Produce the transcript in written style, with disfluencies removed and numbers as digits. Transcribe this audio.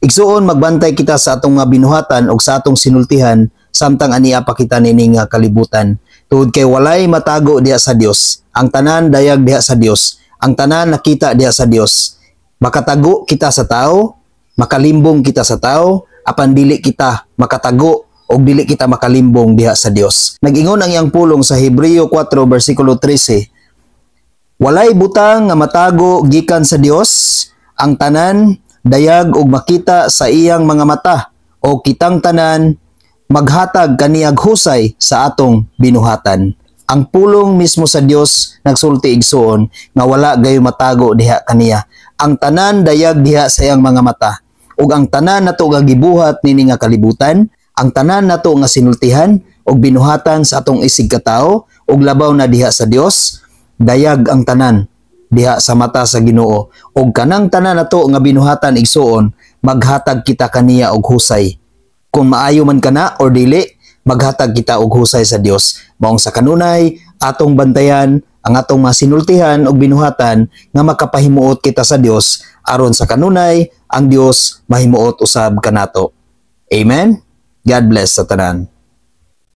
Igsuon, magbantay kita sa atong mga binuhatan ug sa atong sinultihan samtang ania pa kita nining nga kalibutan. Tungod kay walay matago diha sa Dios. Ang tanan dayag diha sa Dios. Ang tanan nakita diha sa Dios. Makatago kita sa tao, makalimbong kita sa tao, apan dili kita makatago o dili kita makalimbong diha sa Dios. Nag-ingon ang iyang pulong sa Hebreo 4 versikulo 13, "Walay butang nga matago gikan sa Dios, ang tanan dayag og makita sa iyang mga mata, o kitang tanan maghatag kaniyag husay sa atong binuhatan." Ang pulong mismo sa Dios nagsulti, igsuon, nga wala gayo matago diha kaniya. Ang tanan dayag diha sa iyang mga mata. Ug ang tanan nato nga gibuhat nini nga kalibutan, ang tanan nato nga sinultihan ug binuhatan sa atong isig katawo ug labaw na diha sa Dios, dayag ang tanan diha sa mata sa Ginoo. Ug kanang tanan nato nga binuhatan, igsuon, maghatag kita kaniya og husay. Kung maayo man kana or dili, maghatag kita og husay sa Dios. Maong sa kanunay, atong bantayan ang atong mga sinultihan ug binuhatan nga makapahimuot kita sa Dios aron sa kanunay ang Dios mahimuot usab kanato. Amen. God bless sa tanan.